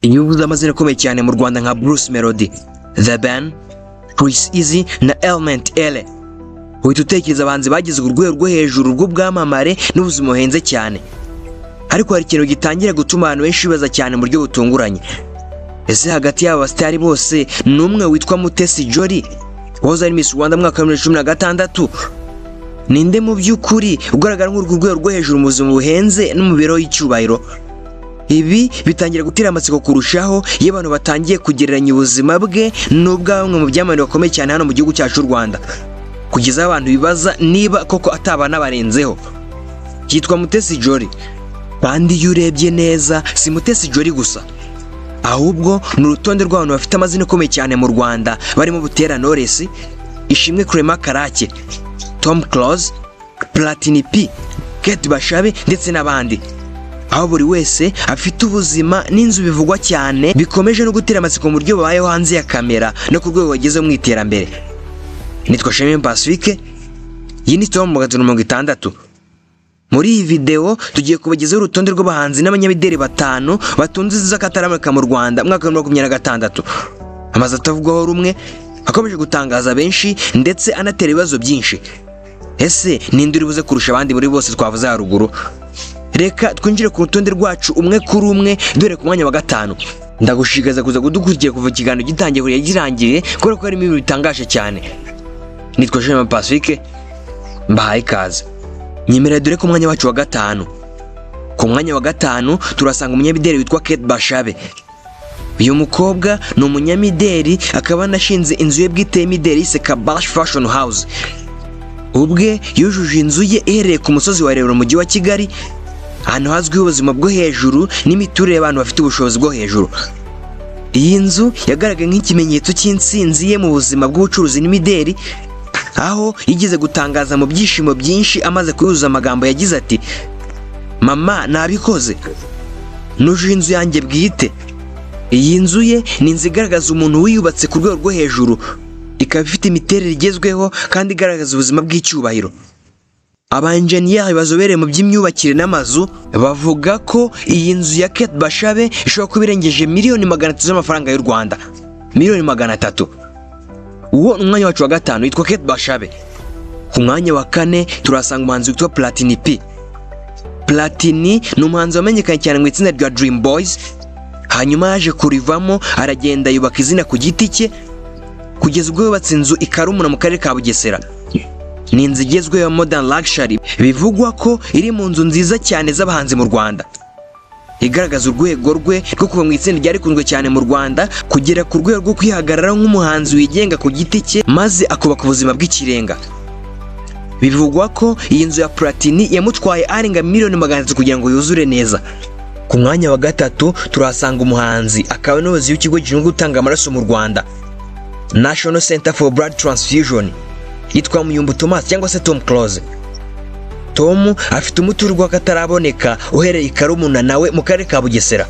Iyo uvuze amazina akomeye cyane mu Rwanda nka Bruce Melody, The Ben, Chris Eazy na Element Eleeeh, uhita utekereza abahanzi bageze ku rwego rwo hejuru rw'ubwamamare n'ubuzima buhenze cyane. Ariko hari ikintu gitangira gutuma abantu benshi bibaza cyane mu buryo butunguranye: ese hagati y'aba basitari bose ni umwe witwa Mutesi Jolly, wahoze ari Miss Rwanda mu mwaka wa 2016, ninde mu by'ukuri ugaragara nk'uri ku rwego rwo hejuru mu buzima buhenze no mu mibereho y'icyubahiro? Ibi bitangira gutera amatsiko kurushaho iyo abantu batangiye kugereranya ubuzima bwe n'ubwa bamwe mu byamamare bakomeye cyane hano mu gihugu cyacu cy'u Rwanda, kugeza aho abantu bibaza niba koko ataba anabarenzeho. Yitwa Mutesi Jolly, kandi iyo urebye neza si Mutesi Jolly gusa, ahubwo ni urutonde rw'abantu bafite amazina akomeye cyane mu Rwanda, barimo Butera Knowless, Ishimwe Clement Karake, Tom Close, Platini P, Kate Bashabe ndetse n'abandi, aho buri wese afite ubuzima n'inzu bivugwa cyane, bikomeje no gutera amatsiko mu buryo babayeho hanze ya kamera no ku rwego bagezeho mu iterambere. Nitwa Shemim Pacifique, iyi ni Tom 360. Muri iyi videwo tugiye kubagezaho urutonde rw'abahanzi n'abanyamideli batanu batunze inzu z'akataraboneka mu Rwanda mu mwaka wa 2026, amazu atavugwaho rumwe akomeje gutangaza benshi ndetse anatera ibibazo byinshi. Ese ninde uri buze kurusha abandi muri bose twavuze haruguru? Reka twinjire ku rutonde rwacu umwe kuri umwe, dore ku mwanya wa gatanu. Ndagushishikariza kuza kudukurikira kuva ikiganiro gitangiye kugeza girangiye, kubera ko harimo ibintu bitangaje cyane. Nitwa Jean Pacifique, mbahaye ikaze. Nyemerera dore ku mwanya wacu wa gatanu. Ku mwanya wa gatanu turasanga umunyamideli witwa Kate Bashabe. Uyu mukobwa ni umunyamideli, akaba anashinze inzu ye bwite y'imideli yise Kabash Fashion House. Ubwe yujuje inzu ye iherereye ku musozi wa Rebero mu mujyi wa Kigali, ahantu hazwiho ubuzima bwo hejuru n'imiturire y'abantu bafite ubushobozi bwo hejuru. Iyi nzu yagaragaye nk'ikimenyetso cy'intsinzi ye mu buzima bw'ubucuruzi n'imideli, aho yigeze gutangaza mu byishimo byinshi amaze kuyuzuza amagambo yagize ati: "Mama, nabikoze, nujuje inzu yanjye bwite." Iyi nzu ye ni inzu igaragaza umuntu wiyubatse ku rwego rwo hejuru, ikaba ifite imiterere igezweho kandi igaragaza ubuzima bw'icyubahiro. Abanjeniyeri bazobereye mu by'imyubakire n'amazu bavuga ko iyi nzu ya Kate Bashabe ishobora kuba irengeje miliyoni 300 z'amafaranga y'u Rwanda, miliyoni 300. Uwo ni umwanya wacu wa gatanu, witwa Kate Bashabe. Ku mwanya wa kane turasanga umuhanzi witwa Platini P. Platini ni umuhanzi wamenyekanye cyane mu itsinda rya Dream Boys, hanyuma yaje kurivamo aragenda yubaka izina ku giti cye, kugeza ubwo yubatse inzu i Karumuna mu karere ka Bugesera. Ni inzu igezweho ya modern luxury, bivugwa ko iri mu nzu nziza cyane z'abahanzi mu Rwanda, igaragaza urwego rwe rwo kuva mu itsinda ryari rikunzwe cyane mu Rwanda kugera ku rwego rwo kwihagararaho nk'umuhanzi wigenga ku giti cye, maze akubaka ubuzima bw'ikirenga. Bivugwa ko iyi nzu ya Platini yamutwaye arenga miliyoni 300 kugira ngo yuzure neza. Ku mwanya wa gatatu turahasanga umuhanzi akaba n'umuyobozi w'ikigo gishinzwe gutanga amaraso mu Rwanda, National Center for Blood Transfusion, yitwa Muyumbu Thomas cyangwa se Tom Close. Tom afite umuturirwa w'akataraboneka uhereye i Karumuna nawe mu karere ka Bugesera.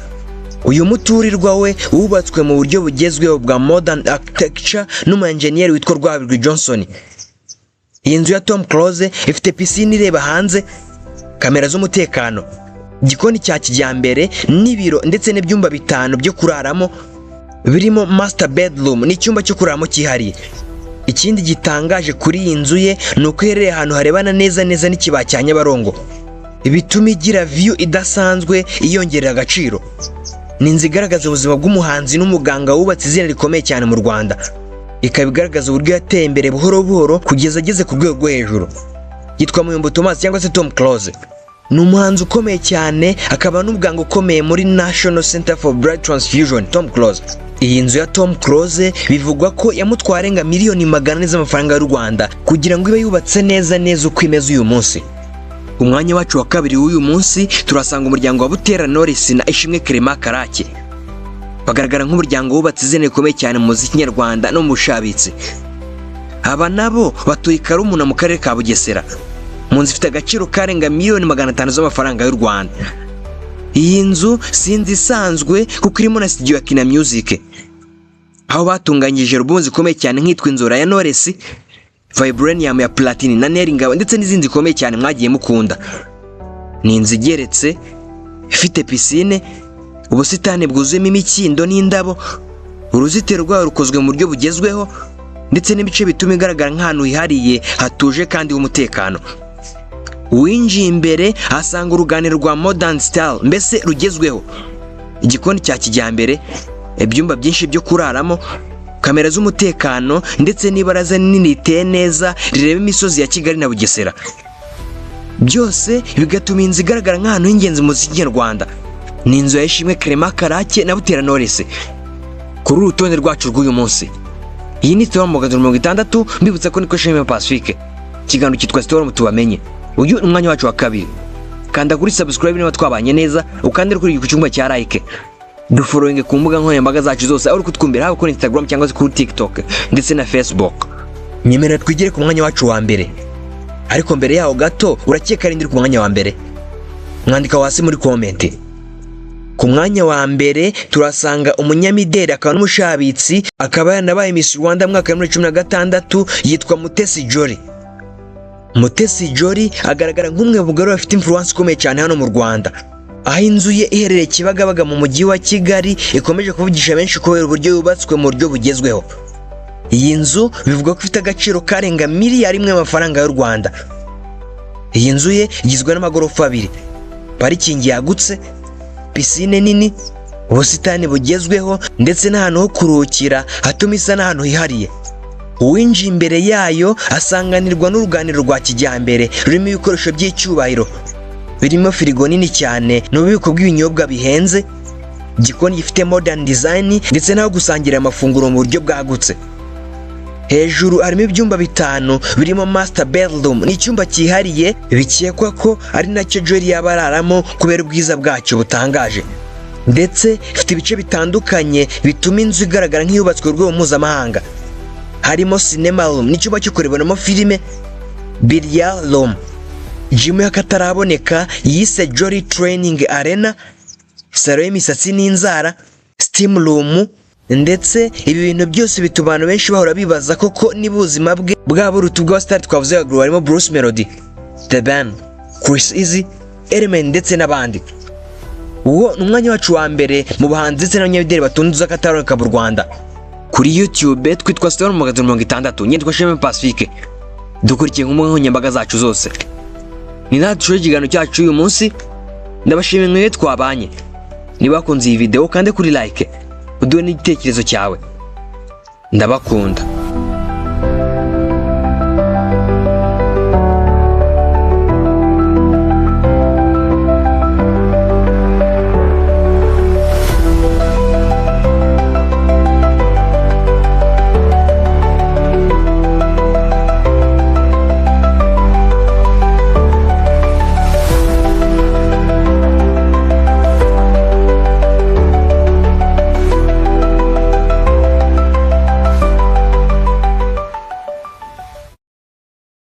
Uyu muturirwa we wubatswe mu buryo bugezweho bwa modern architecture n'umu engineer witwa Rwabigwi Johnson. Iyi nzu ya Tom Close ifite pisine ireba hanze, kamera z'umutekano, igikoni cya kijyambere n'ibiro ndetse n'ibyumba bitanu byo kuraramo birimo master bedroom n'icyumba cyo kuraramo cyihariye. Ikindi gitangaje kuri iyi nzu ye ni uko iherereye ahantu harebana neza neza n'ikibaya cya Nyabarongo, bituma igira view idasanzwe iyongerera agaciro. Ni inzu igaragaza ubuzima bw'umuhanzi n'umuganga wubatse izina rikomeye cyane mu Rwanda, ikaba igaragaza uburyo yateye imbere buhoro buhoro kugeza ageze ku rwego rwo hejuru. Yitwa Muyumbu Thomas cyangwa se Tom Close, ni umuhanzi ukomeye cyane akaba n'umuganga ukomeye muri National Center for Blood Transfusion. Tom Close, iyi nzu ya Tom Close bivugwa ko yamutwaye arenga miliyoni 400 z'amafaranga y'u Rwanda kugira ngo ibe yubatse neza neza uko imeze uyu munsi. Ku mwanya wacu wa kabiri w'uyu munsi turasanga umuryango wa Butera Knowless na Ishimwe Clement Karake. Bagaragara nk'umuryango wubatse izina rikomeye cyane mu muziki nyarwanda no mu bushabitsi. Aba nabo batuye i Karumuna mu karere ka Bugesera, mu nzu ifite agaciro karenga miliyoni 500 z'amafaranga y'u Rwanda. Iyi nzu si inzu isanzwe, kuko irimo na studio ya Kina Music, aho batunganyije album zikomeye cyane nk'itwa Inzora ya Knowless, Vibranium ya Platini na Nel Ngabo ndetse n'izindi zikomeye cyane mwagiye mukunda. Ni inzu igeretse, ifite pisine, Ubusitani bwuzuyemo imikindo n'indabo, uruzitiro rwayo rukozwe mu buryo bugezweho, ndetse n'ibice bituma igaragara nk'ahantu hihariye, hatuje kandi h'umutekano. Uwinjiye imbere ahasanga uruganiriro rwa modern style, mbese rugezweho, igikoni cya kijyambere, ibyumba byinshi byo kuraramo, kamera z'umutekano, ndetse n'ibaraza nini riteye neza rireba imisozi ya Kigali na Bugesera. Byose bigatuma inzu igaragara nk'ahantu h'ingenzi mu muziki nyarwanda. Ni inzu ya Ishimwe Clement Karake na Butera Knowless kuri uru rutonde rwacu rw'uyu munsi. Iyi ni Storm 360. Mbibutsa ko niko Shema Pacifique, ikiganiro cyitwa Storm tubamenye. Uyu ni umwanya wacu wa kabiri. Kanda kuri subscribe niba twabanye neza, ukande kuri ku cyumba cya like, dufollowing ku mbuga nkoranyambaga zacu zose aho uri kutwumvira, haba kuri Instagram cyangwa se kuri TikTok ndetse na Facebook. Nyemerera twigire ku mwanya wacu wa mbere, ariko mbere yaho gato, urakeka ari ku mwanya wa mbere? Mwandika hasi muri comment. Ku mwanya wa mbere turasanga umunyamideli akaba n'umushabitsi, akaba yanabaye Miss Rwanda mu mwaka wa 2016, yitwa Mutesi Jolly. Mutesi Jolly agaragara nk'umwe mu bagore bafite influence ikomeye cyane hano mu Rwanda, aho inzu ye iherereye Kibagabaga mu mujyi wa Kigali ikomeje kuvugisha benshi kubera uburyo yubatswe mu buryo bugezweho. Iyi nzu bivugwa ko ifite agaciro karenga miliyari 1 y'amafaranga y'u Rwanda. Iyi nzu ye igizwe n'amagorofa abiri, parikingi yagutse, pisine nini, ubusitani bugezweho, ndetse n'ahantu ho kuruhukira hatuma isa n'ahantu hihariye. Uwinjiye imbere yayo asanganirwa n'uruganiriro rwa kijyambere rurimo ibikoresho by'icyubahiro, birimo firigo nini cyane n'ububiko bw'ibinyobwa bihenze, igikoni gifite modern design, ndetse n'aho gusangira amafunguro mu buryo bwagutse. Hejuru harimo ibyumba bitanu birimo master bedroom, ni icyumba cyihariye bikekwa ko ari nacyo Jolly yaba araramo kubera ubwiza bwacyo butangaje, ndetse ifite ibice bitandukanye bituma inzu igaragara nk'iyubatswe ku rwego mpuzamahanga, harimo cinema room, n'icyumba cyo kureberamo filime, billiard room, gym y'akataraboneka yise Jolly Training Arena, salo y'imisatsi n'inzara, steam room. Ndetse ibi bintu byose bituma abantu benshi bahora bibaza koko niba ubuzima bwe bwaba buruta ubw'abasitari twavuze haruguru, harimo Bruce Melody, The Ben, Chris Easy, Element ndetse n'abandi. Uwo ni umwanya wacu wa mbere mu bahanzi ndetse n'abanyamideli batunze z'akataraboneka mu Rwanda. Kuri YouTube twitwa Stone 360, nyitwa Shema Pacifique. Dukurikiye ku mbuga nkoranyambaga zacu zose. Ni natwe dushoje ikiganiro cyacu uyu munsi. Ndabashimiye mwe twabanye. Niba wakunze iyi video, kande kuri like, uduhe n'igitekerezo cyawe. Ndabakunda.